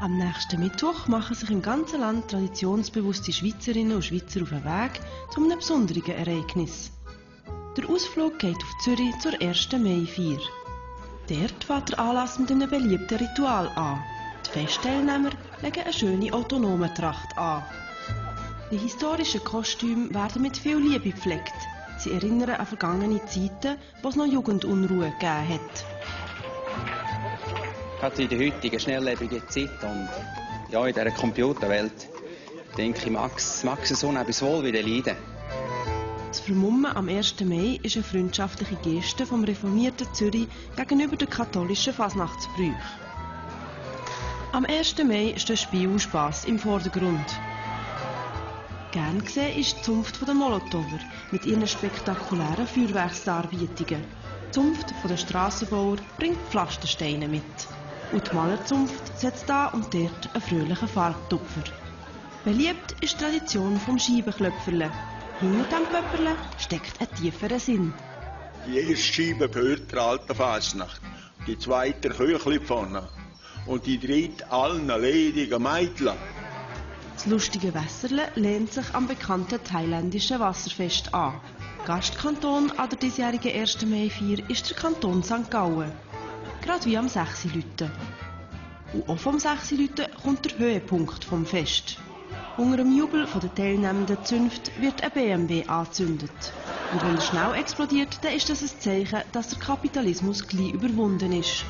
Am nächsten Mittwoch machen sich im ganzen Land traditionsbewusste Schweizerinnen und Schweizer auf den Weg zu einem besonderen Ereignis. Der Ausflug geht auf Zürich zur 1. Mai-Feier. Dort fängt der Anlass mit einem beliebten Ritual an. Die Festteilnehmer legen eine schöne Autonomentracht an. Die historischen Kostüme werden mit viel Liebe gepflegt. Sie erinnern an vergangene Zeiten, wo es noch Jugendunruhe gegeben hat. Gerade in der heutigen schnelllebigen Zeit und ja, in dieser Computerwelt, denke ich, mag es so etwas wohl wieder leiden. Das Vermummen am 1. Mai ist eine freundschaftliche Geste vom reformierten Zürich gegenüber den katholischen Fasnachtsbrüchen. Am 1. Mai steht Spiel und Spass im Vordergrund. Gern gesehen ist die Zunft der Molotower mit ihren spektakulären Feuerwerksdarbietungen. Die Zunft der Strassenbauer bringt Pflastersteine mit. Und die Malerzunft setzt da und dort einen fröhlichen Farbtupfer. Beliebt ist die Tradition vom Scheibenklöpferle. Hinter dem Pöpperle steckt ein tieferer Sinn. Die erste Scheibe gehört der alten Fasnacht, die zweite Küchlipfanne und die dritte allen ledigen Mädchen. Das lustige Wässerle lehnt sich am bekannten thailändischen Wasserfest an. Gastkanton an der diesjährigen 1. Mai-Feier ist der Kanton St. Gallen. Gerade wie am 6 Uhr. Und auch vom 6 Uhr kommt der Höhepunkt vom Fest. Unter dem Jubel der teilnehmenden Zünft wird ein BMW angezündet. Und wenn er schnell explodiert, dann ist das ein Zeichen, dass der Kapitalismus gleich überwunden ist.